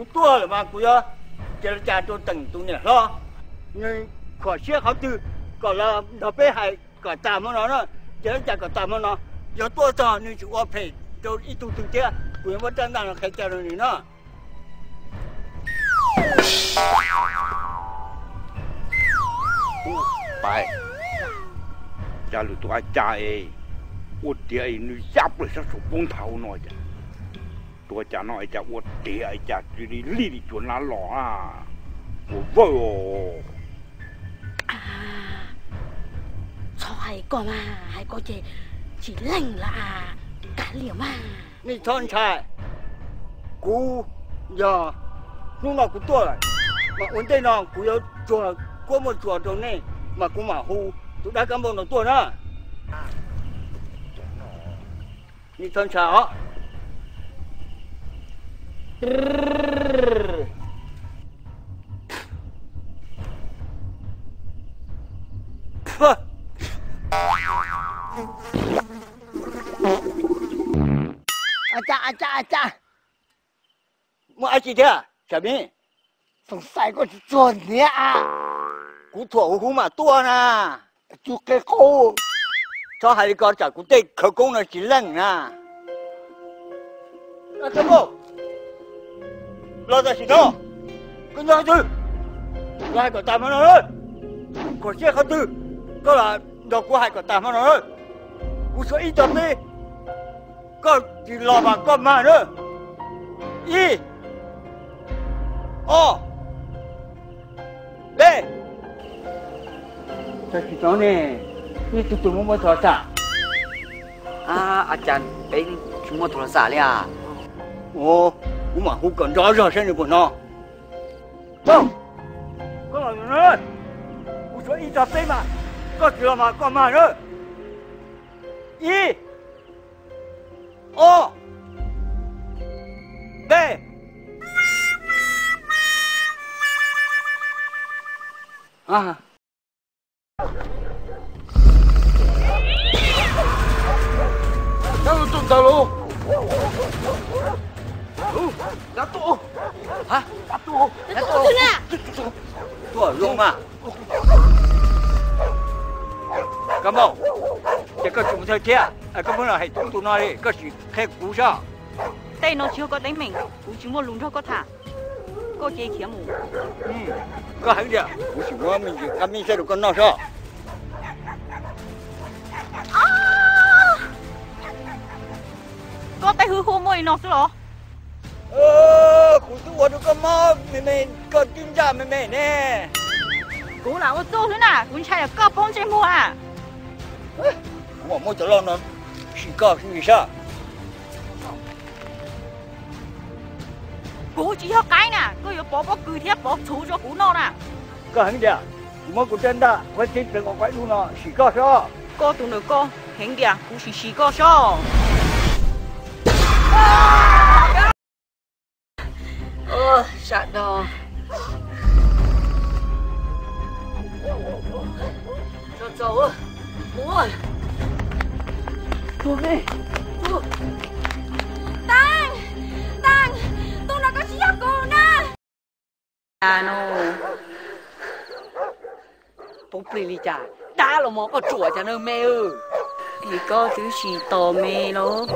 Kuv tuaj lawm mas kuv yuav cia li cas rau Teem tus niam hlob, nws khuam siab qhov twg kom los nrog peb hais kom tag hmo no na. Cia li cas kom tag hmo no, yog tuaj txog nws tsis ua phem rau ib tug twg thiab kuv yuav muab rab ntaj no qhia cas rau nws no. Pais, cas lwm tus a cas es ua tiav es nws yaj plaws sab saum poob nthav no cas, tua cas no es cas ua tiav es cas cia li lij li cuag nab los a, ua vawj os. Txhob hais koj mas, hais koj ces tsis leej lawm, kav liam mas. Nej txhob ntshai, kuv yog hnub no kuv tuaj lawm, mas ua ntej no kuv yuav tsuag kuab muaj tsuas rau nej, mas kuv mam hu tus dab kab npauj no tuaj na. Nej txhob ntshai os. Muaj dab tsi thiab Sam Mib? Xoom xais koj tsis tsuag hniav a. Kuv thuam huv huv mam tuaj na. Txhob hais li ko tsam kuv tej khawv koob no tsis leej na. Los tam sim no, koj nyob qhov twg? Los hais kom tas hmo no. Khuam siab qhov twg, koj los nrog kuv hais kom tas hmo no. Kuv suav ib tog peb, koj tsis los mas koj mag na. Ib, ob, peb. Tam sim no ne, nej tus twg muaj muaj tus los xam? A cas peb tsis muaj tus los xam li as? Kuv mam hu kom nrov zog saib nws puas hnov. Koj los, kuv suav ib tog peb mas, koj tsis los mas koj mag na. Ib, ob, peb. Tuaj zoo mas. Koj Npauj, ces koj tsis mus thawj thiab, koj muab los hais tub tus no li, koj sim qhia kuv sob. Tej no tsis yog koj teeb meem, kuv tsis muaj lus nrog koj tham. Koj cia li khiav mus. Koj heev tiag, kuv sim muab me ntsis qab mib saib rau koj noj sob. Koj tej hwj huaj muaj li no xwb los? Kuv twb ua rau koj mob me me, koj twb ntsaj me me ne. Kuv lam ua txuj xwb na, kuv ntshai yog koj poob ntsej muag a. Kuv mam muab cov loj no sim koj xwb sab. Kuv tsis yog qaib na, koj yuav pov pob kws thiab pov txhuv rau kuv noj na. Koj heev tiag, kuv muab kuv rab ntaj qhuav tib pleev ua qaib dub no sim koj sob. Koj tus ntawm koj heev tiag, kuv sim sim koj sob. Sawv daws, txaus txaus, mus. Teeb, Teeb, tus no koj tsis yog kuv na. No, poob plig li cas, dab los mas koj tsuam cas na me. Es koj twb tsis tos me los?